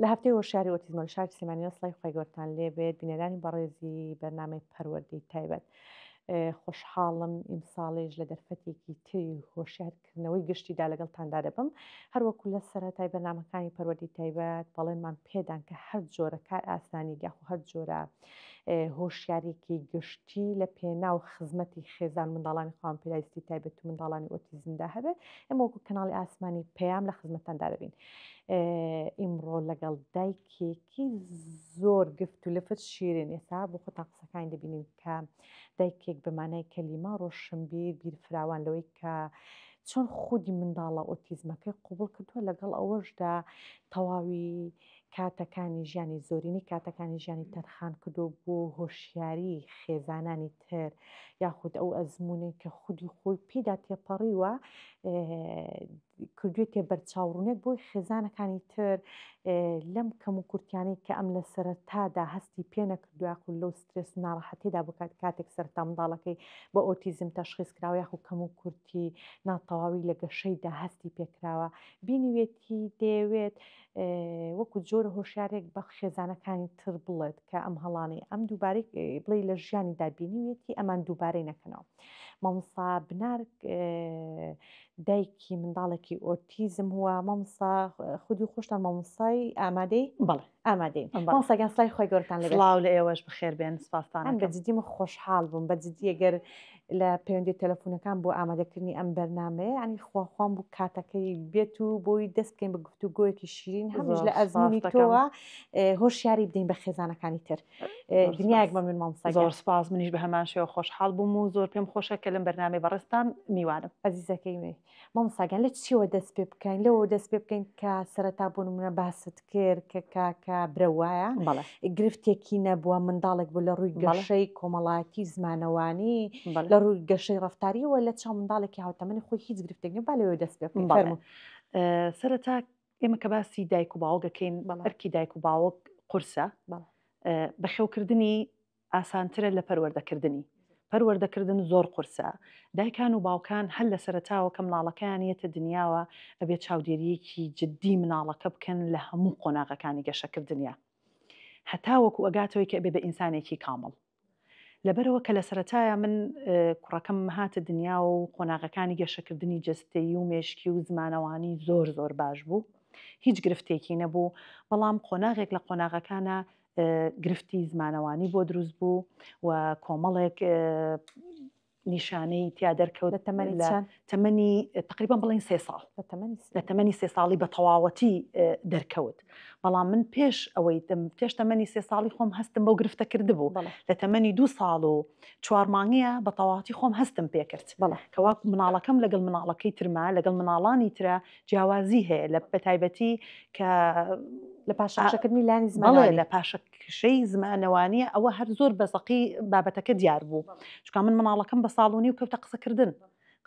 لە هەفتەی هۆشیاری ئۆتیزمە لە شاری سلێمانیەوە سڵاوی خوای گەورەتان لێ بێت بینەرانی بەڕێزی بەرنامەی پەروەردەی تایبەت خۆشحاڵم ئیمساڵیش لە دەرفەتێکی تری هۆشیارکردنەوەی گشتیدا لەگەڵتاندا دەبم هەروەکو لە سەرەتای بەرنامەکانی پەروەردەی تایبەت بەڵێنمان پێدان کە هەر جۆرە کار ئاسانی یاخو هەر جۆرە هۆشیاریکی گشتی لە پێناو خزمەتی خێزان منداڵانی خاوەن پێداویستی تایبەت و منداڵانی ئۆتیزمدا هەبێت ئێمە وەکو کەناڵی ئاسمانی پەیام لە خزمەتتاندا دەبین ئیمڕۆ لەگەڵ دایکێکی زۆر گفت و لفت شیرین ئێستا بۆ خۆتان قسەکانی دەبینین کە دایکێک بە مانای کەلیمە ڕۆشنبیر بیرفراوان لەوەی کە چۆن خودی منداڵە ئۆتیزمەکەی قوبڵ کردووە لەگەڵ ئەوەشدا تەواوی کاتەکانی ژیانی زۆرینەی کاتەکانی ژیانی تەرخان کردو بۆ هۆشیاری خێزانانی تر یاخود ئەو ئەزمونەی کە خودی خۆی پێدا تێپەڕیوە کردوێتێ بەرچاوڕوونێک بۆی خێزانەکانی تر لەم کەم و کورتیانەی کە ئەم لە سەرەتادا هەستی پێ نەکردو یاخود لەو سترێس و ناڕەحەتیدا بکات کاتێک سەرەتا منداڵەکەی بە ئۆتیزم تەشخیص کراوە یاخود کەم و کورتی ناتەواوی لە گەشەیدا هەستی پێکراوە بینیوێتی دەیەوێت وەکو جۆرە هۆشیارێک بە خێزانەکانی تر بڵێت کە ئەم هەڵانەی ئەم دووبارەی بڵێ لە ژیانیدا بینیوێتی ئەمان دووبارەی نەکەنەوە. مامۆستا بنار دایکی منداڵێکی ئۆتیزم هووە مامۆستا خودی خۆشتان مامۆستای ئامادەی بەڵێ ئامادەین مامۆستا گیان سڵاوی خوای گەورەتان لێ بێت. سڵاو لە ئێوەش بەخێر بێن سپاستان ئەم بە جدی من خۆشحاڵ بووم بە جدی ئەگەر لە پەیوەندی تەلەفونەکان بۆ ئامادەکردنی ئەم بەرنمەیە ینی خواخوام بوو کاتەکەی بێت و بۆی دەست بکەین بە گفتوگۆیەکی شیرین هەمیش لە ئەزموونی تۆوە هۆشیاری بدەین بە خێزانەکانی تر دنیایەک مەمنون مامۆستا گیان. زۆر سپاس منیش بە هەمان شێوە خۆشحاڵ بووم و زۆر پێم خۆشە کە لەم بەرنامەی بەڕێزتان میوانم. ئەزیزەکەی می مامۆستا گیان لە چیەوە دەست پێ بکەین لەوە دەست پێ بکەین کە سەرەتا بۆ نمونە باست کرد کە کاکە برەو وایە بەڵێ. گرفتێکی نەبووە منداڵێک بوو لە ڕووی بەڵێ. گەشەی کۆمەڵایەتی زمانەوانی بەڵێ. لە ڕووی گەشەی ڕەفتاریەوە لە چاو منداڵێکی هاوتەمەنی خۆی هیچ گرفتێک نیە با لەوێ دەست پێ بکەین بەڵێ. فەرموو. سەرەتا ئێمە کە باسی دایک و باوک ئەکەین بەڵێ. ئەرکی دایک و باوک قورسە بەڵێ. بەخێوکردنی ئاسانترە لە پەروەردەکردنی پەروەردەکردن زۆر قورسە دایکان و باوکان هەر لە سەرەتاوە کە مناڵەکەیان یەتە دنیاوە ئەبێ چاودێرییەکی جدی مناڵەکە بکەن لە هەموو قۆناغەکانی گەشەکردنیا هەتاوەکو ئەگاتەوەی کە ئەبێ بە ئینسانێکی کامڵ لەبەرئەوە کە لە سەرەتایا من کوڕەکەم هاتە دنیاوە و قۆناغەکانی گەشەکردنی جەستەیی و مێشکی و زمانەوانی زۆر زۆر باش بوو هیچ گرفتێکی نەبوو بەڵام قۆناغێک لە قۆناغەکانە گرفتی زمانەوانی بۆ دروست بوو و کۆمەڵێک نیشانەی تیا دەرکەوت لە تەمەنی لە چەند؟ تەمەنی تقریبا بڵێن سێ ساڵ لە تەمەنی سێ لە تەمەنی سێ ساڵی بە تەواوەتی دەرکەوت بەڵام من پێش ئەوەی پێش تەمەنی سێ ساڵی خۆم هەستم بەو گرفتە کردبوو بەڵێ لە تەمەنی دوو ساڵ و چوار مانگیە بە تەواوەتی خۆم هەستم پێکرد بەڵێ کەوا مناڵەکەم لەگەڵ مناڵەکەی ترما لەگەڵ مناڵانی ترە جیاوازی هەیە لە بەتایبەتی کە لە پاشەکشەکردنی لانی بەڵێ زمانەوانی لە پاشەکشەی زمانەوانیە ئەوە هەر زۆر بە زەقی بابەتەکە دیار بوو چونکە من مناڵەکەم بە ساڵ و نیو کەوتە قسەکردن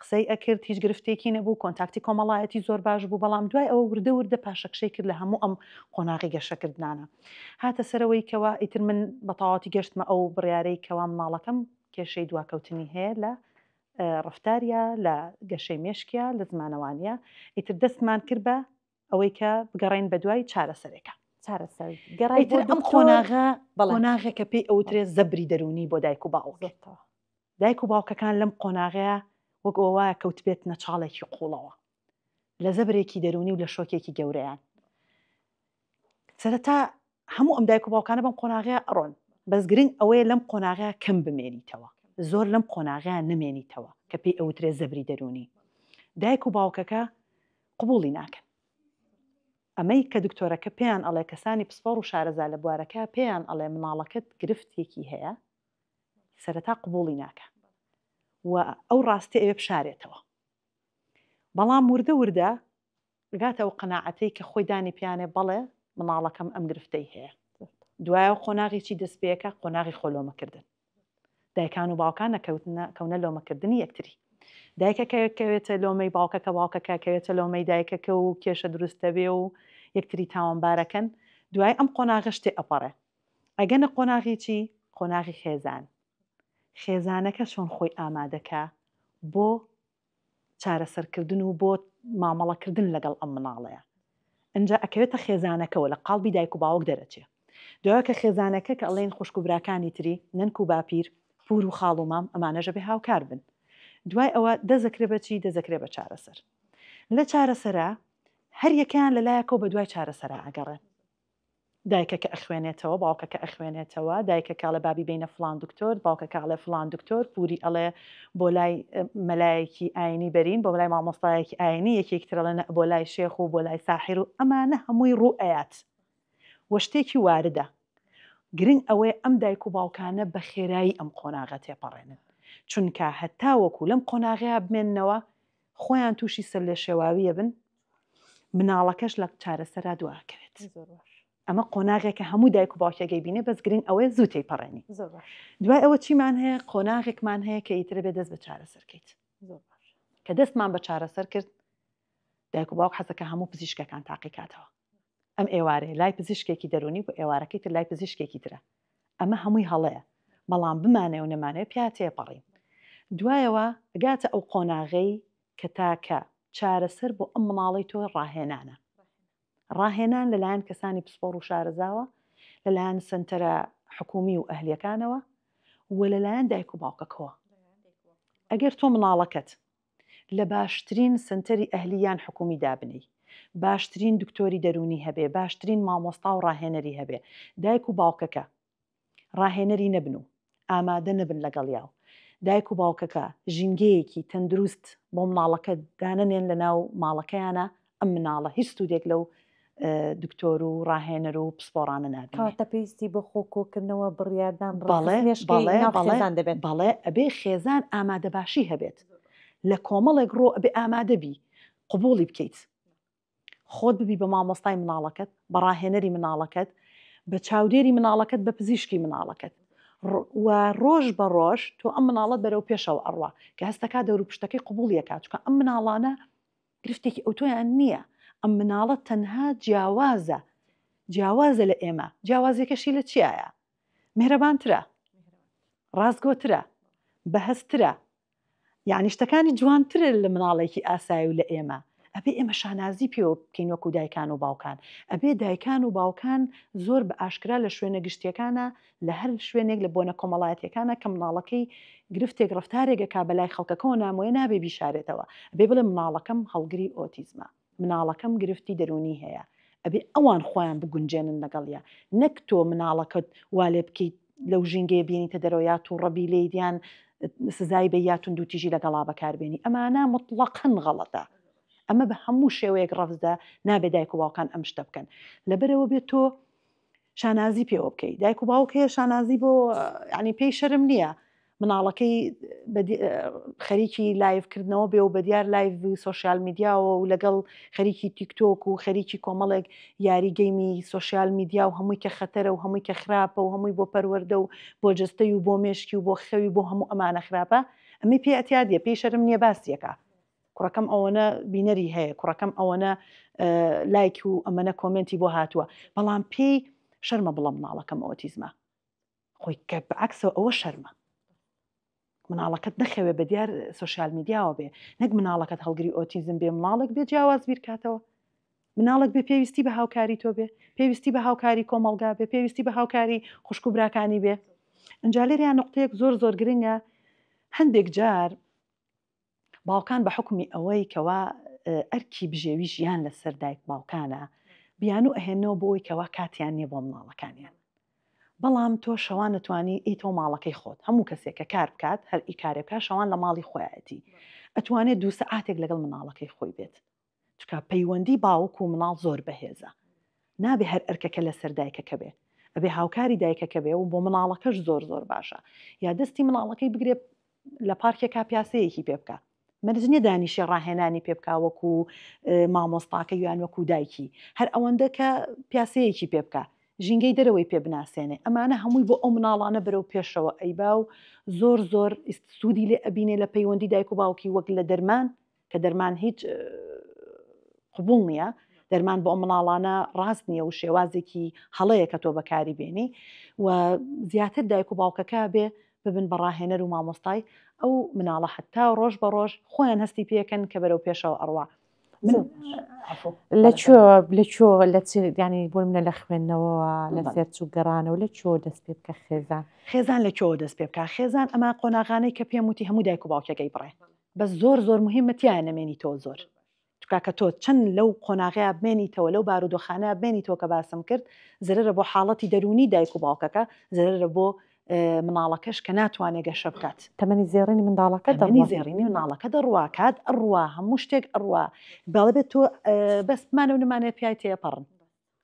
قسەی ئەکرد هیچ گرفتێکی نەبوو کۆنتاکتی کۆمەڵایەتی زۆر باش بوو بەڵام دوای ئەوە وردە وردە پاشەکشەی کرد لە هەموو ئەم قۆناغی گەشەکردنانە هاتە سەرەوەی کەوا ئیتر من بە تەواوەتی گەشتمە ئەو بڕیارەی کەوا مناڵەکەم کێشەی دواکەوتنی هەیە لە ڕەفتاریا لە گەشەی مێشکیا لە زمانەوانیا ئیتر دەستمان کرد بە ئەوەی کە بگەڕێین بەدوای چارەسەرێکا. چارەسەر گەڕای بۆ ئیتر ئەم دکتۆر قۆناغە بەڵێ. قۆناغێکە پێی ئەوترێ زەبری دەروونی بۆ دایک و باوک. زۆر تەواو. دایک و باوکەکان لەم قۆناغەیە وەک ئەوە وایە کەوتبێتنە چاڵێکی قووڵەوە لە زەبرێکی دەروونی و لە شۆکێکی گەورەیان. سەرەتا هەموو ئەم دایک و باوکانە بەم قۆناغەیە ئەڕۆن بەس گرنگ ئەوەیە لەم قۆناغەیە کەم بمێنیتەوە زۆر لەم قۆناغەیە نەمێنیتەوە کە پێی ئەوترێ زەبری دەروونی دایک و باوکەکە قبوڵی ناکەن ئەمەی کە دکتۆرەکە پێیان ئەڵێ کەسانی پسپۆڕ و شارەزا لە بوارەکە پێیان ئەڵێ مناڵەکەت گرفتێکی هەیە سەرەتا قبوڵی ناکە و ئەو ڕاستیە ئەوێ بشارێتەوە بەڵام وردە وردە گاتە ئەو قەناعەتەی کە خۆی دانی پیانێ بەڵێ مناڵەکەم ئەم گرفتەی هەیە دوایەوە قۆناغی چی دەست پێەکە قۆناغی خۆ لۆمەکردن دایکان و باوکان نەکەوتنە کەونە لۆمەکردنی یەکتری دایکەکە کەوێتە لۆمەی باوکەکە باوکەکە کەوێتە لۆمەی دایکەکە و کێشە دروست دەبێ و یەکتری تاوانبارەکەن دوای ئەم قۆناغە شتێ ئەپەڕێ ئەگەنە قۆناغی چی قۆناغی خێزان خێزانەکە چۆن خۆی ئامادەکە بۆ چارەسەرکردن و بۆ مامەڵەکردن لەگەڵ ئەم مناڵەیە. ئنجا ئەکەوێتە خێزانەکەوە لە قاڵبی دایک و باوک دەرەچێ. دوای کە خێزانەکە کە ئەڵێین خوشک و براکانی تری، نەنک و باپیر، پوور و خاڵ و مام ئەمانەش ئەبێ هاوکار بن. دوای ئەوە دەست ئەکرێ بە چی؟ دەست ئەکرێ بە چارەسەر. لە چارەسەرا هەر یەکەیان لە لایەکەوە بە دوای چارەسەرا ئەگەڕێن. دایکەکە ئەخوێنێتەوە، باوکەکە ئەخوێنێتەوە، دایکەکە ئەڵێ با بیبەینە فڵان دکتۆر، باوکەکە ئەڵێ فڵان دکتۆر، پووری ئەڵێ بۆ لای مەلایەکی ئاینی بەرین، بۆ لای مامۆستایەکی ئاینی، یەکێکی تر ئەڵێ نە بۆ لای شێخ و بۆ لای ساحیر و ئەمانە هەمووی ڕوو ئەیات و شتێکی واردە. گرنگ ئەوەیە ئەم دایک و باوکانە بە خێرایی ئەم قۆناغە تێپەڕێنن، چونکە هەتاوەکو لەم قۆناغەیا بمێننەوە خۆیان تووشی سەرلێشێواوی ئەبن، مناڵەکەش لە چارەسەرا دوا ئەکەوێت. ئەمە قۆناغێکە هەموو دایک و باوکێک ئەیبینێ، بەس گرنگ ئەوەیە زوو تێیپەڕێنی. دوای ئەوە چیمان هەیە؟ قۆناغێکمان هەیە کە ئیتر ئەبێ دەست بە چارەسەر کەیت. کە دەستمان بە چارەسەر کرد، دایک و باوک حەزەکە هەموو پزیشکەکان تاقیکاتەوە. ئەم ئێوارەیە لای پزیشکێکی دەروونی بۆ ئێوارەکەی تر لای پزیشکێکی ترە. ئەمە هەمووی هەڵەیە، بەڵام بمانەوێ و نەمانەوێ پیا تێپەڕین. دوایەوە ئەگاتە ئەو قۆناغەی کە تاکە چارەسەر بۆ ئەم مناڵەی تۆ ڕاهێنانە. ڕاهێنان لەلایەن کەسانی پسپۆڕ و شارەزاوە، لەلایەن سەنتەرە حکوومی و ئەهلییەکانەوە و لەلایەن دایک و باوکەکەوە. ئەگەر تۆ مناڵەکەت لە باشترین سەنتەری ئەهلی یان حکوومی دابنێی، باشترین دکتۆری دەروونی هەبێ، باشترین مامۆستا و ڕاهێنەری هەبێ، دایک و باوکەکە ڕاهێنەری نەبن و ئامادە نەبن لەگەڵیا و دایک و باوکەکە ژینگەیەکی تەندروست بۆ مناڵەکە دانەنێن لەناو ماڵەکەیانا، ئەم مناڵە هیچ سوودێک لەو دکتۆر و ڕاهێنەر و پسپۆڕانە نابینێ. کەواتە پێویستی بە خۆ کۆکردنەوە، بڕیاردان، بەڵێ، ڕێکخستنی مێشکی بەڵێ، ناو بەڵێ، خێزان دەبێت. بەڵێ، ئەبێ خێزان ئامادەباشی هەبێت. لە کۆمەڵێک ڕۆ ئەبێ ئامادە بی، قبوڵی بکەیت. خۆت ببی بە مامۆستای مناڵەکەت، بە ڕاهێنەری مناڵەکەت، بە چاودێری مناڵەکەت، بە پزیشکی مناڵەکەت. و ڕۆژ بە ڕۆژ تۆ ئەم مناڵەت بەرەو پێشەوە ئەڕوا، کە هەستەکا دەوروپشتەکەی قبوڵی ئەکا، چونکە ئەم مناڵانە گرفتێکی ئەوتۆیان نییە، ئەم مناڵە تەنها جیاوازە، جیاوازە لە ئێمە، جیاوازیەکەشی لە چیایە؟ میهرەبانترە، ڕاستگۆترە، بەهەستترە، یەعنی شتەکانی جوانترە لە مناڵێکی ئاسایی و لە ئێمە. ئەبێ ئێمە شانازی پێوە بکەین وەکو دایکان و باوکان. ئەبێ دایکان و باوکان زۆر بە ئاشکرا لە شوێنە گشتیەکانا لە هەر شوێنێک لە بۆنە کۆمەڵایەتیەکانا کە مناڵەکەی گرفتێک ڕەفتارێک ئەکا بەلای خەڵکەکەوە نامۆیە نابێ بیشارێتەوە ئەبێ بڵێ مناڵەکەم هەڵگری ئۆتیزمە مناڵەکەم گرفتی دەروونی هەیە ئەبێ ئەوان خۆیان بگونجێنن لەگەڵیا نەک تۆ مناڵەکەت وا لێ بکەیت لەو ژینگەیە بینیتە دەرەوە یا تووڕەبی لێیت یان سزای بە یا توندوتیژی لەگەڵا بەکاربێنی ئەمانە مطلقاً غەڵەتە ئەمە بە هەموو شێوەیەک ڕەفزە نابێ دایک و باوکان ئەم شتە بکەن لەبەرەوە بێت تۆ شانازی پێوە بکەی دایک و باوک هەیە شانازی بۆ ینی پێی شەرم نییە مناڵەکەی خەریکی live کردنەوە بێ و بەدیار live سۆشیال میدیاوە و لەگەڵ خەریکی تیکتۆک و خەریکی کۆمەڵێک یاری game ی سۆشیال میدیا و هەمووی کە خەتەرە و هەمووی کە خراپە و هەمووی بۆ پەروەردە و بۆ جستەی و بۆ مێشکی و بۆ خەوی بۆ هەموو ئەمانە خراپە ئەمەی پێ ئەتیادیە پێی شەرم نییە باسیەکە کوڕەکەم ئەوەنە بینەری هەیە کوڕەکەم ئەوەنە لایک و ئەمەنە comment ی بۆ هاتووە بەڵام پێی شەرمە بڵە مناڵەکەم ئۆتیزمە خۆی کە بەعکسەوە ئەوە شەرمە مناڵەکەت نەخەوێ بە دیار سۆشیال میدیاوە بێ نەک مناڵەکەت هەڵگری ئۆتیزم بێ مناڵێک بێ جیاواز بیرکاتەوە مناڵێک بێ پێویستی بە هاوکاری تۆ بێ پێویستی بە هاوکاری کۆمەڵگا بێ پێویستی بە هاوکاری خوشک و براکانی بێ ئەنجا لێرەیان نقطەیەک زۆر زۆر گرنگە هەندێک جار باوکان بە حوکمی ئەوەی کەوا ئەرکی بژێوی ژیان لەسەر دایک باوکانە بیانوو ئەهێنەوە بۆ ئەوەی کەوا کاتیان نییە بۆ مناڵەکانیان بەڵام تۆ شەوان ئەتوانی ئیتەوە ماڵەکەی خۆت هەموو کەسێک کە کار بکات هەر ئی کارێ بکات شەوان لە ماڵی خۆیەتی ئەتوانێت دوو سەعاتێک لەگەڵ مناڵەکەی خۆی بێت چونکە پەیوەندی باوک و مناڵ زۆر بەهێزە نابێ هەر ئەرکەکە لەسەر دایکەکە بێ ئەبێ هاوکاری دایکەکە بێ و بۆ مناڵەکەش زۆر زۆر باشە یا دەستی مناڵەکەی بگرێ لە پارکێکا پیاسەیەکی پێ بکا مەرج نییە دانیشێ ڕاهێنانی پێ بکا وەکو مامۆستاکە یان وەکو دایکی هەر ئەوەندە کە پیاسەیەکی پێ بکا ژینگەی دەرەوەی پێ بناسێنێ ئەمانە هەمووی بۆ ئەو مناڵانە بەرەو پێشەوە ئەیبا و زۆر زۆر سوودی لێ ئەبینێ لە پەیوەندی دایک و باوکی وەک لە دەرمان کە دەرمان هیچ قبوڵ نییە دەرمان بۆ ئەم مناڵانە ڕاست نییە و شێوازێکی هەڵەیە کە تۆ بەکاری بێنی و زیاتر دایک و باوکەکە بێ ببن بە ڕاهێنەر و مامۆستای ئەو مناڵە حتا ڕۆژ بە ڕۆژ خۆیان هەستی پێکەن کە بەرەو پێشەوە ئەڕوا. لە کوێوە لە کوێوە لە چ یانی بۆ منە لە خوێندنەوەوە لە سێرچ و گەڕانەوە لە کوێوە دەست پێ بکە خێزان؟ خێزان لە کوێوە دەست پێ بکا؟ خێزان ئەمە قۆناغانەی کە پێم وتی هەموو دایک و باوکێک ئەیبڕێ بەس زۆر زۆر مهمە تیایا نەمێنیتەوە زۆر چونکە کە تۆ چەند لەو قۆناغەیا بمێنیتەوە لەو بارودۆخانەیا بمێنیتەوە کە باسم کرد زەرەرە بۆ حاڵەتی دەروونی دایک و باوکەکە زەرەرە بۆ مناڵەکەش کە ناتوانێ گەشە بکات. تەمەنی زێڕینی منداڵەکە دەڕوا. تەمەنی زێڕینی مناڵەکە دەڕوا، کات ئەڕوا، هەموو شتێک ئەڕوا، بەڵێ بێت تۆ بەس بمانە و نەمانە پیای تێپەڕن.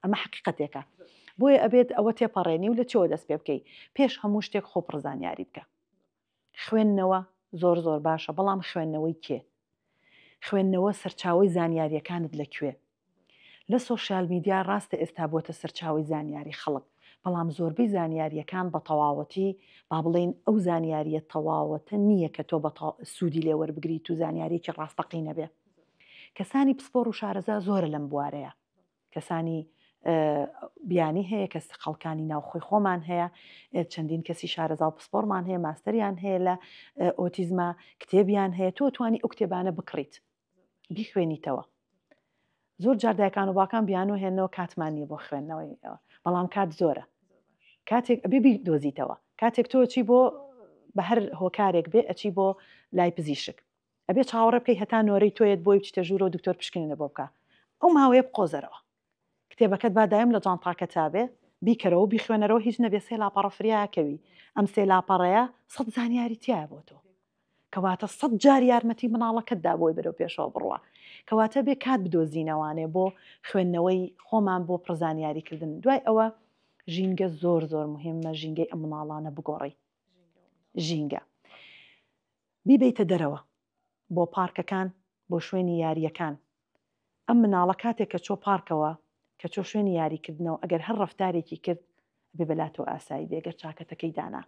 ئەمە حەقیقەتێکە. بۆیە ئەبێت ئەوە تێپەڕێنی و لە چیەوە دەست پێ بکەی؟ پێش هەموو شتێک خۆ پڕ زانیاری بکە. خوێندنەوە زۆر زۆر باشە، بەڵام خوێندنەوەی کێ؟ خوێندنەوە سەرچاوەی زانیاریەکانت لە کوێ؟ لە سۆشیال میدیا ڕاستە ئێستا بۆتە سەرچاوەی زانیاری خەڵک، بەڵام زۆربەی زانیارییەکان بە تەواوەتی با بڵێین ئەو زانیارییە تەواوەتە نییە کە تۆ بە سوودی لێ وەربگریت و زانیارییەکی ڕاستەقینە بێ. کەسانی پسپۆڕ و شارەزا زۆرە لەم بوارەیە. کەسانی بیانی هەیە، کەس خەڵکانی ناوخۆی خۆمان هەیە، چەندین کەسی شارەزا و پسپۆڕمان هەیە، ماستەریان هەیە لە ئۆتیزما، کتێبیان هەیە، تۆ توانی ئەو کتێبانە بکڕیت. بیخوێنیتەوە زۆر جار دایکان و باکان بیانو هێنەوە کاتمان نییە بۆ خوێندنەوەی ئەوە بەڵام کات زۆرە کاتێک ئەبێ بیدۆزیتەوە کاتێک تۆ چی بۆ بە هەر هۆکارێک بێ ئەچی بۆ لای پزیشک ئەبێ چاوەڕێ بکەی هەتا نۆرەی تۆیەت بۆی بچیتە ژوورەوە دکتۆر پشکنینە بۆ بکە ئەو ماوەیە بقۆزەرەوە کتێبەکەت با دایم لە جانتاکەتا بێ بیکەرەوە بیخوێنەرەوە هیچ نەبێ سێ لاپەڕە فریا کەوی ئەم سێ لاپەڕەیە سەد زانیاری تایە بۆ تۆ کەواتە سەد جار یارمەتی مناڵەکەت دا بۆی بەرەو پێشەوە بڕوا. کەواتە بێ کات بدۆزینەوانێ بۆ خوێندنەوەی خۆمان بۆ پڕزانیاری کردن. دوای ئەوە ژینگە زۆر زۆر مهمە ژینگەی ئەم مناڵانە بگۆڕی. ژینگە. بیبەیتە دەرەوە. بۆ پارکەکان، بۆ شوێنی یارییەکان. ئەم مناڵە کاتێک کە چۆ پارکەوە، کە چۆ شوێنی یاریکردنەوە ئەگەر هەر ڕەفتارێکی کرد ئەبێ بەلاتەوە ئاسایی بێ گەر چاکەتەکەی دانا.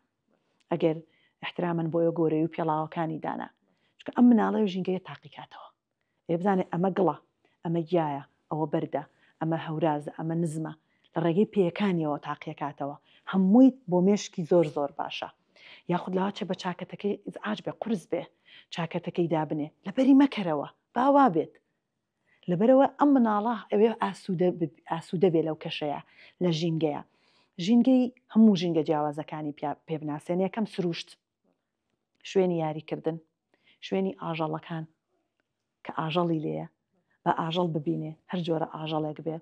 ئەگەر ئیحترامەن بۆیە گۆرەوی و پێڵاوەکانی دانا. چونکە ئەم مناڵە و ژینگەیە تاقیکاتەوە. ئەبێ بزانێ ئەمە گڵە، ئەمە گیایە، ئەوە بەردە، ئەمە هەورازە، ئەمە نزمە. لە ڕێگەی پێیەکانیەوە تاقیەکاتەوە. هەمووی بۆ مێشکی زۆر زۆر باشە. یاخود لەواچێ بە چاکەتەکەی ئیزعاج بێ، قورس بێ، چاکەتەکەی دابنێ. لەبەری مەکەرەوە. با وا بێت. لەبەرئەوە ئەم مناڵە ئەوێ ئاسوودە ئاسوودە بێ لەو کەشەیە لە ژینگەیە. ژینگەی هەموو ژینگە جیاوازەکانی پێ بناسێنێ. یەکەم سروشت، شوێنی یاریکردن، شوێنی ئاژەڵەکان کە ئاژەڵی لێیە، با ئاژەڵ ببینێ، هەر جۆرە ئاژەڵێک بێ.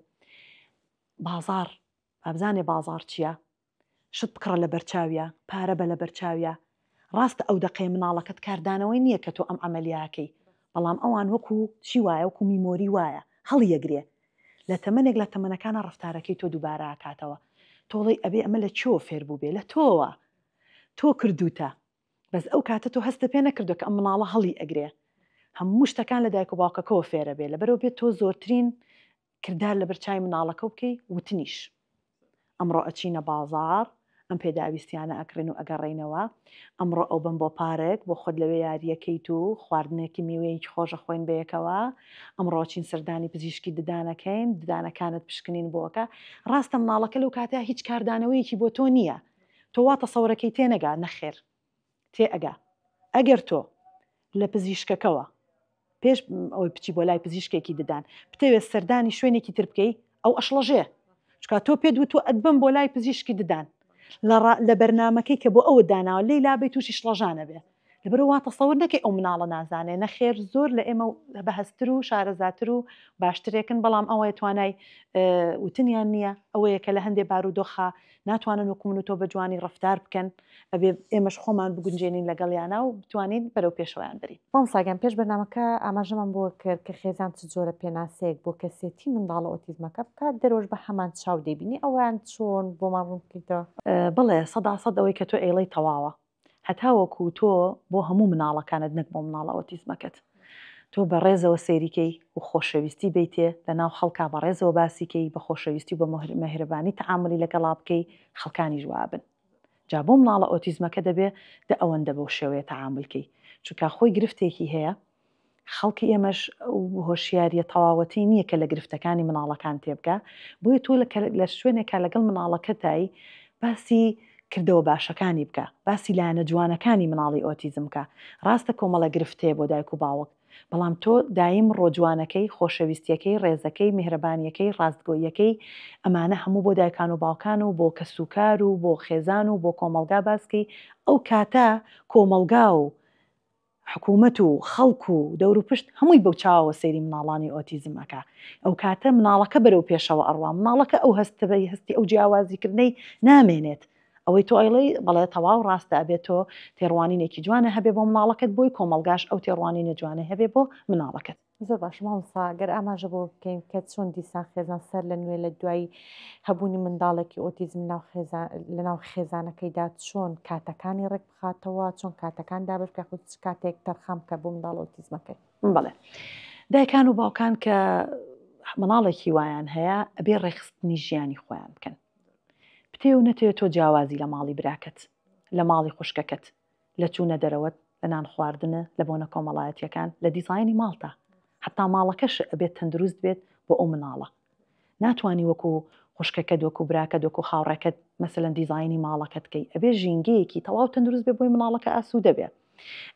بازاڕ، با بزانێ بازاڕ چییە، شت بکڕە لەبەرچاویا، پارە بە لەبەرچاویا. ڕاستە ئەو دەقەیە مناڵەکەت کاردانەوەی نییە کە تۆ ئەم عەمەلیاکەی، بەڵام ئەوان وەکو چی وایە، وەکو میمۆری وایە، هەڵیەگرێ. لە تەمەنێک لە تەمەنەکانا ڕەفتارەکەی تۆ دووبارە ئەکاتەوە. تۆ ڵێی ئەبێ ئەمە لە کوێوە فێر بووبێ؟ لە تۆوە. تۆ کردووتە. بەس ئەو کاتە تۆ هەستت پێ نەکردووە کە ئەم مناڵە هەڵی ئەگرێ. هەموو شتەکان لە دایک و باوکەکەوە فێرەبێ. لەبەرئەوە بێ تۆ زۆرترین کردار لەبەر چاوی مناڵەکەو بکەی وتنیش ئەمڕۆ ئەچینە بازاڕ ئەم پێداویستیانە ئەکڕین و ئەگەڕێینەوە ئەمڕۆ ئەوبەم بۆ پارک بۆ خۆت لەوێ یاریەکەیت و خواردنێکی میوەیەکی خۆش ئەخۆین بەیەکەوە ئەمڕۆ ئەچین سەردانی پزیشکی ددانەکەین ددانەکانت پشکنین بۆکە ڕاستە مناڵەکە لەو کاتە هیچ کاردانەوەیەکی بۆ تۆ نییە تۆ وا تەسەورەکەی تێنەگا نەخێر تێئەگا ئەگەر تۆ لە پزیشکەکەوە پێش ئەوەی بچی بۆ لای پزیشکێکی ددان بتەوێت سەردانی شوێنێکی تر بکەی ئەو ئەشڵەژێ چکا تۆ پێت وتووە ئەتبەم بۆ لای پزیشکی ددان لە بەرنمەکەی کە بۆ ئەوە داناوە لێی لابەی تووشی شڵەژانە بێ لەبەرەوە وا تەسەور نەکەی ئەو مناڵە نازانێ نەخێر زۆر لە ئێمە بەهەستتر و شارەزاتر و باشترێکن بەڵام ئەوەیە توانای وتنیان نییە ئەوەیە کە لە هەندێ بارودۆخا ناتوانن وەکو من و تۆ بە جوانی ڕەفتار بکەن، ئەبێ ئێمەش خۆمان بگونجێنین لەگەڵیانا و بتوانین بەرەو پێشەوەیان بەرین. مامۆستا گیان پێش بەرنامەکە ئاماژەمان بۆ کرد کە خێزان چ جۆرە پێناسەیەک بۆ کەسێتی منداڵە ئۆتیزمەکە بکات، دەرەوەش بە هەمان چاو دەیبینی، ئەوەیان چۆن بۆمان ڕوون بکەیتەوە؟ بەڵێ 100% ئەوەی کە تۆ ئەیڵێی تەواوە، هەتاوەکو تۆ بۆ هەموو مناڵەکانت نەک بۆ مناڵە ئۆتیزمەکەت تۆ بە ڕێزەوە سەیری کەی و خۆشەویستی بەیتێ لە ناو خەڵکا بە ڕێزەوە باسی کەی بە خۆشەویستی و بە مێهرەبانی تەعامولی لەگەڵا بکەی خەڵکانیش وابن جا بۆ مناڵە ئۆتیزمەکە دەبێ دە ئەوەندە بەو شێوەیە تەعامول کەی چونکا خۆی گرفتێکی هەیە خەڵکی ئێمەش ئەو هۆشیاریە تەواوەتی نییە کە لە گرفتەکانی مناڵەکان تێبگا، بۆیە تۆ لە شوێنێکا لەگەڵ مناڵەکەتای باسی کردەوە باشەکانی بکە، باسی لایەنە جوانەکانی مناڵی ئۆتیزم بکە، ڕاستە کۆمەڵە گرفت هەیە بۆ دایک و باوک، بەڵام تۆ دایم ڕۆ جوانەکەی، خۆشەویستیەکەی، ڕێزەکەی، میهرەبانیەکەی، ڕاستگۆییەکەی، ئەمانە هەموو بۆ دایکان و باوکان و بۆ کەسوکار و بۆ خێزان و بۆ کۆمەڵگا باسکەی، ئەو کاتە کۆمەڵگا و حکومەت و خەڵک و دەوروپشت هەمووی بەو چاوەوە سەیری مناڵانی ئۆتیزم ئەکا، ئەوکاتە مناڵەکە بەرەو پێشەوە ئەڕوا، مناڵەکە ئەو هەستە هەستی ئەو جیاوازیکردنەی نامێنێت، ئەوەی تۆ ئەیڵێی بەڵێ تەواو ڕاستە ئەبێ تۆ تێڕوانینێکی جوانە هەبێ بۆ مناڵەکەت بۆی کۆمەڵگاش ئەو تێڕوانینە جوانەی هەبێ بۆ مناڵەکەت. زۆر باشە مامۆستا گەر ئاماژە بەوە بکەین کە چۆن دیسان خێزان سەر لە نوێ لە دوای هەبوونی منداڵێکی ئۆتیزم ناو خێزان لەناو خێزانەکەیدا چۆن کاتەکانی ڕێک بخاتەوە چۆن کاتەکان دابەش بکات خود چ کاتێک تەرخان بکە بۆ منداڵ ئۆتیزمەکەی؟ بەڵێ دایکان و باوکان کە مناڵێکی وایان هەیە ئەبێ ڕێکخستنی ژیانی خۆیان بکەن بتێ و نەتێ تۆ جیاوازی لە ماڵی براکەت، لە ماڵی خوشکەکەت، لە چوونە دەرەوەت، لە نان خواردنە، لە بۆنە کۆمەڵایەتیەکان، لە دیزاینی ماڵتا. حەتا ماڵەکەش ئەبێت تەندروست بێت بۆ ئەو مناڵە. ناتوانی وەکو خوشکەکەت، وەکو براکەت، وەکو هاوڕێکەت مەسەلەن دیزاینی ماڵەکەت کەی. ئەبێ ژینگەیەکی تەواو تەندروست بێ بۆی مناڵەکە ئاسوودە بێ.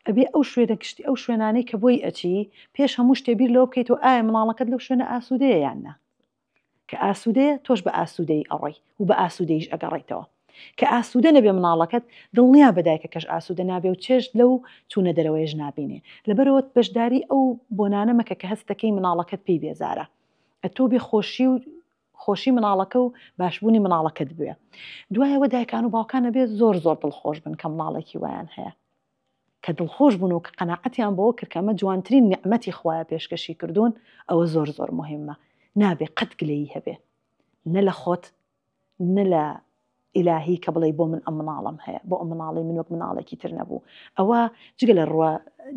ئەبێ ئەو شوێنە گشتی ئەو شوێنانەی کە بۆی ئەچی پێش هەموو شتێ بیر لەوە بکەیتەوە ئایا مناڵەکەت لەو شوێنە ئاسوودەیە یان نا. کە ئاسوودەیە تۆش بە ئاسوودەیی ئەڕۆی و بە ئاسوودەییش ئەگەڕێیتەوە. کە ئاسوودە نەبێ مناڵەکەت، دڵنیا بە دایکەکەش ئاسوودە نابێ و چێژ لەو چوونە دەرەوەیەش نابینێ. لەبەرئەوە بەشداری ئەو بۆنانە مەکە کە هەست دەکەی مناڵەکەت پێی بێزارە. ئەتۆ بێ خۆشی و خۆشی مناڵەکە و باشبوونی مناڵەکەت بوێ. دوایەوە دایکان و باوکان ئەبێ زۆر زۆر دڵخۆش بن کە مناڵێکی وایان هەیە. کە دڵخۆش بوون و کە قەناعەتیان بەوە کرد کە ئەمە جوانترین نیعمەتی خوایە پێشکەشی کردوون، ئەوە زۆر زۆر موهیمە. نابێ قەت گلەیی هەبێ نە لە خۆت نە لە ئیلاهی کە بڵێی بۆ من ئەم مناڵەم هەیە، بۆ ئەم مناڵەی من وەک مناڵێکی تر نەبوو. ئەوە جگە لە ڕووە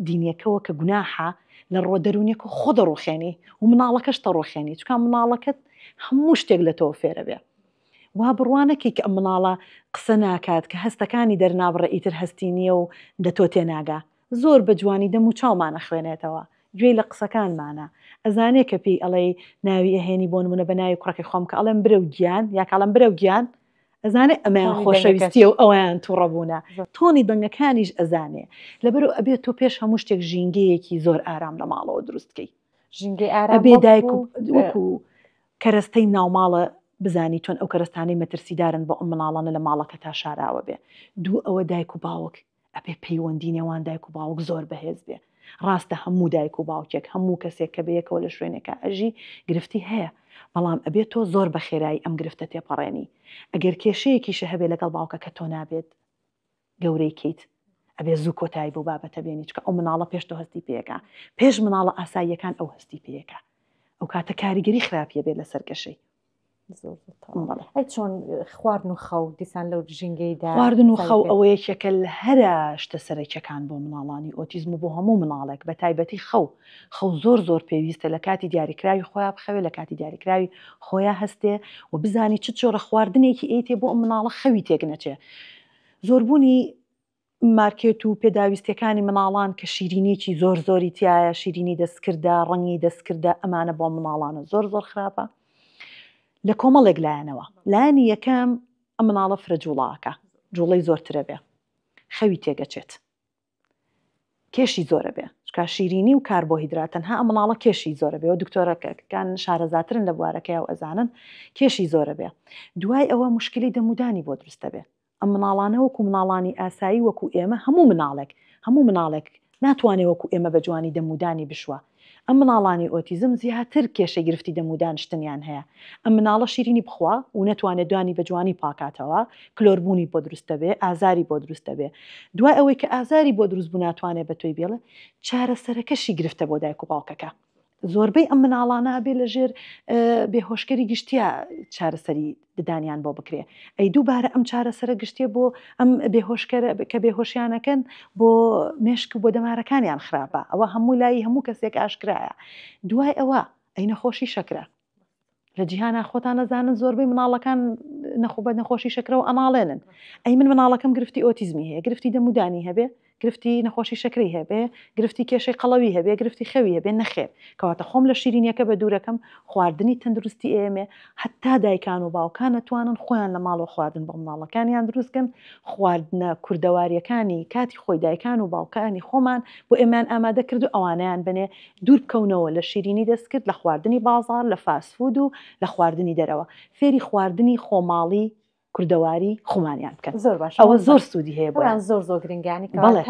دینیەکەوە کە گوناحە، لە ڕووە دەروونیەکەوە خۆ دەڕوخێنی و مناڵەکەش دەڕوخێنی، چونکە مناڵەکەت هەموو شتێک لە تۆوە فێرەبێ. وا بڕوا نەکەی کە ئەم مناڵە قسە ناکات، کە هەستەکانی دەرنابڕێ ئیتر هەستی نییە و لە تۆ تێناگا. زۆر بە جوانی دەم و چاومان ئەخوێنێتەوە، گوێی لە قسەکانمانە، ئەزانێ کە پێی ئەڵێی ناوی ئەهێنی بۆ نموونە بە ناوی کوڕەکەی خۆم کە ئەڵێم برەو گیان یا کە ئەڵێم برەو گیان ئەزانێ ئەمەیان خۆشەویستیە و ئەوەیان توڕەبوونە. تۆنی دەنگەکانیش ئەزانێ. لەبەرئەوە ئەبێ تۆ پێش هەموو شتێک ژینگەیەکی زۆر ئارام لە ماڵەوە دروست کەی. ژینگەی ئارام ئەبێ دایک و وەکو کەرەستەی ناوماڵە بزانی چۆن ئەو کەرەستانەی مەترسیدارن بۆ ئەم مناڵانە لە ماڵەکەتا شاراوە بێ. دوو ئەوە دایک و باوک ئەبێ پەیوەندی نێوان دایک و باوک زۆر بەهێز بێ. ڕاستە هەموو دایک و باوکێک هەموو کەسێک کە بەیەکەوە لە شوێنێکا ئەژی گرفتی هەیە بەڵام ئەبێ تۆ زۆر بە خێرایی ئەم گرفتە تێپەڕێنی. ئەگەر کێشەیەکیشە هەبێ لەگەڵ باوکەکە تۆ نابێت گەورەی کەیت ئەبێ زوو کۆتایی بەو بابەتە بێنی چونکە ئەو مناڵە پێش تۆ هەستی پێکا پێش مناڵە ئاساییەکان ئەو هەستی پێکا ئەو کاتە کاریگەری خراپیە بێت لەسەر گەشەی. ئەی چۆن خواردن و خەو دیسان لەو ژینگەیدا خواردن و خەو ئەوە یەکێکە لە هەرە شتە سەرەکیەکان بۆ مناڵانی ئۆتیزم و بۆ هەموو مناڵێک بە تایبەتی خەو خەو زۆر زۆر پێویستە لە کاتی دیاریکراوی خۆیان بخەوێ لە کاتی دیاریکراوی خۆیان هەستێ و بزانی چ جۆرە خواردنێکی ئەیتێ بۆ ئەم مناڵە خەوی تێک نەچێ زۆربوونی مارکێت و پێداویستیەکانی مناڵان کە شیرینیەکی زۆر زۆری تایە شیرینی دەستکردە ڕەنگی دەستکردە ئەمانە بۆ مناڵانە زۆر زۆر خراپە لە کۆمەڵێک لایەنەوە لایەنی یەکەم ئەم مناڵە فرە جوڵاکە جوڵەی زۆرترە بێ خەوی تێگەچێت کێشی زۆرە بێ چکا شیرینی و کاربۆهیدرات تەنها ئەم مناڵە کێشی زۆرە بێ و دکتۆرەکان شارەزاترن لە بوارەکەی و ئەزانن کێشی زۆرە بێ دوای ئەوە مشکلی دەمودانی بۆ دروستە بێ ئەم مناڵانە وەکو مناڵانی ئاسایی وەکو ئێمە هەموو مناڵێک هەموو مناڵێک ناتوانێ وەکو ئێمە بە جوانی دەمودانی بشوا ئەم مناڵانی ئۆتیزم زیاتر کێشەی گرفتی دەمودان شتنیان هەیە ئەم مناڵە شیرینی بخوا و نەتوانێ دوانی بە جوانی پاکاتەوە کلۆربوونی بۆ دروست دەبێ ئازاری بۆ دروست دەبێ دوای ئەوەی کە ئازاری بۆ دروست بوو ناتوانێ بە تۆی بێڵێ چارەسەرەکەشی گرفتە بۆ دایک و باوکەکە زۆربەی ئەم مناڵانە ئەبێ لە ژێر بێهۆشکەری گشتیا چارەسەری ددانیان بۆ بکرێ ئەی دووبارە ئەم چارەسەرە گشتیە بۆ ئەم بێهۆشکەرە کە بێهۆشیانەکەن بۆ مێشک و بۆ دەمارەکانیان خراپە ئەوە هەموو لای هەموو کەسێک ئاشکرایە دوای ئەوە ئەی نەخۆشی شەکرە لە جیهانا خۆتان ئەزانن زۆربەی مناڵەکان نەخۆ بە نەخۆشی شەکرەوە ئەناڵێنن ئەی من مناڵەکەم گرفتی ئۆتیزمی هەیە گرفتی دەمودانی هەبێ. گرفتی نەخۆشی شەکرەی هەبێ، گرفتی کێشەی قەڵەوی هەبێ، گرفتی خەوی هەبێ، نەخێر. کەواتە خۆم لە شیرینیەکە بە دوورەکەم، خواردنی تەندروستی ئێمێ، هەتا دایکان و باوکان ئەتوانن خۆیان لە ماڵەوە خواردن بۆ مناڵەکانیان دروست کەن، خواردنە کوردەواریەکانی کاتی خۆی دایکان و باوکانی خۆمان بۆ ئێمەیان ئامادە کرد و ئەوانەیان بەنێ، دوور بکەونەوە لە شیرینی دەستکرد، لە خواردنی بازاڕ، لە فاست فود و لە خواردنی دەرەوە. فێری خواردنی خۆماڵی کوردەواری خۆمانیان بکەن زۆر باش ئەوە زۆر سوودی هەیە بۆیان زۆر زۆر گرنگانی بەڵێ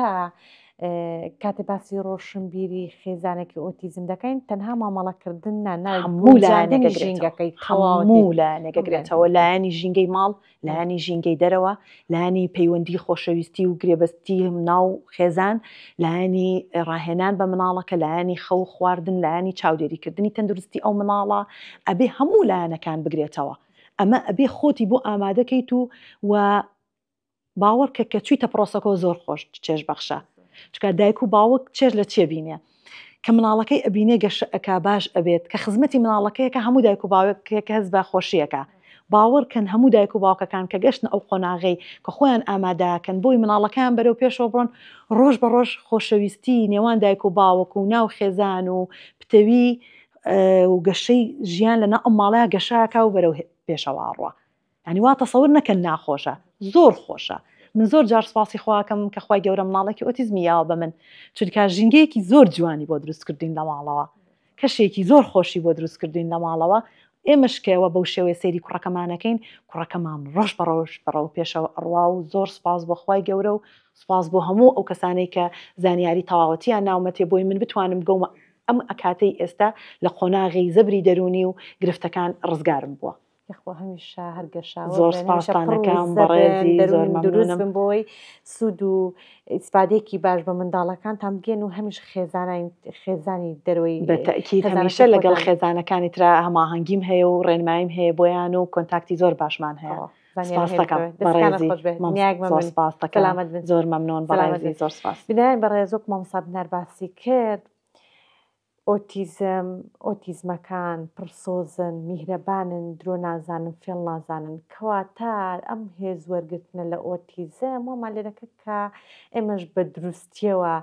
کاتێ باسی ڕۆشنبیری خێزانێکی ئۆتیزم دەکەین تەنها مامەڵەکردن نا هەموو لایەنێکە ژینگەکەی هەموو لایەنێکە گرێتەوە لایەنی ژینگەی ماڵ لایەنی ژینگەی دەرەوە لایەنی پەیوەندی خۆشەویستی و گرێبەستی ناو خێزان لایەنی ڕاهێنان بە مناڵەکە لایەنی خەو خواردن لایەنی چاودێریکردنی تەندروستی ئەو مناڵە ئەبێ هەموو لایەنەکان بگرێتەوە ئەمە ئەبێ خۆتی بۆ ئامادە کەیت و و باوەڕ کە کە چویتە پرۆسەکەەوە زۆر خۆش چێژ بەخشە چکە دایک و باوک چێژ لە چێ بینێ کە مناڵەکەی ئەبینێ گەشە ئەکا باش ئەبێت کە خزمەتی مناڵەکەیەکە هەموو دایک و باوکێک هەست بە خۆشیەکە باوەڕ کەن هەموو دایک و باوکەکان کە گەشتن ئەو قۆناغەی کە خۆیان ئامادەکەن بۆی مناڵەکەیان بەرەو پێشەوە بڕۆن ڕۆژ بە ڕۆژ خۆشەویستی نێوان دایک و باوک و ناو خێزان و پتەوی و گەشەی ژیان لەناو ئەم ماڵەیا گەشە ئەکا و بەرەو پێشەوە ئەڕوا یانی وا تەسەور نەکەن ناخۆشە زۆر خۆشە من زۆر جار سپاسی خواکەم کە خوای گەورە مناڵێکی ئۆتیزمی یاوە بە من چونکە ژینگەیەکی زۆر جوانی بۆ دروست کردین لە ماڵەوە کەشێکی زۆر خۆشی بۆ دروست کردین لە ماڵەوە ئێمەش کەەوە بەو شێوەیە سەیری کوڕەکەمانەکەین کوڕەکەمان ڕۆژ بە ڕۆژ بەڕەو پێشەوە ئەڕوا و زۆر سپاس بۆ خوای گەورە و سپاس بۆ هەموو ئەو کەسانەی کە زانیاری تەواوەتیان ناومەتێ بۆی من بتوانم بگەومە ئەم ئەکاتەی ئێستا لە قۆناغی زەبری دەروونی و گرفتەکان ڕزگارم بووە. یاخوا هەمیشە هەر گەشاوە زۆر بن، هەمیشە سپاستان پڕ ئەکەم وزە بن، بەڕێزی زۆر دەروون دروست مەمنونم. بن بۆی سوود و ئیسفادەیەکی باش بە منداڵەکانتان بگەن و هەمیش خێزانانی خێزانی دەرەوەی بە تەئکید خێزانەکەی هەمیشە لەگەڵ خۆتان. خێزانەکانی ترا هەماهەنگیم هەیە و ڕێنماییم هەیە بۆیان و کۆنتاکتی زۆر باشمان هەیە. تەواو زانیاری سپاست هەیە دەکەم بکەوێت. دەستەکانت بەڕێزی خۆش بێت. مام دنیایەک زۆر مەمنون. سپاست دەکەم سەلامەت بن. زۆر مەمنون سەلامەت بەڕێزی بن. زۆر سپاس. بینەرانی بەڕێز وەک مامۆستا بنار باسی کرد ئۆتیزم، ئۆتیزمەکان پڕسۆزن، میهرەبانن، درۆ نازانن، فێڵ نازانن، کەواتە ئەم هێز وەرگرتنە لە ئۆتیزم وامان لێ دەکات کە ئێمەش بە دروستیەوە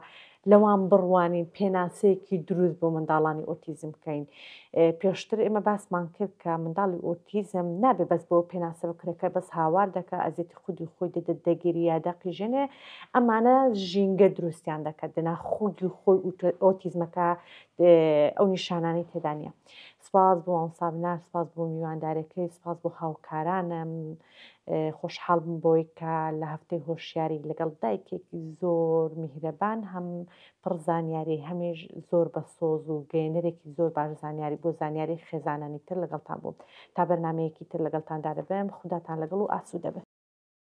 لەوان بڕوانین، پێناسەیەکی دروست بۆ منداڵانی ئۆتیزم بکەین. پێشتر ئێمە باسمان کرد کە منداڵی ئۆتیزم نابێ بەس بۆ پێناسە بکرێت کە بەس هاوار دەکا، ئەزیەتی خودی خۆی دەدات، دەگری یا دەقیژێنێ، ئەمانە ژینگە دروستیان دەکات دەنا خودی خۆی ئۆتیزمەکە ئەو نیشانانەی تێدا نییە. سپاس بۆ مامۆستا بنار، سپاس بۆ میواندارەکەی، سپاس بۆ هاوکارانم. خۆشحاڵ بووم بەوەی کە لە هەفتەی هۆشیاری لەگەڵ دایکێکی زۆر میهرەبان هەم پڕ زانیاری هەمیش زۆر بە سۆز و گەیەنەرێکی زۆر باش زانیاری بۆ زانیاری خێزانانی تر لەگەڵتان بووم. تا بەرنامەیەکی تر لەگەڵتاندا دەبم. خوداتان لەگەڵ و ئاسوودە بن.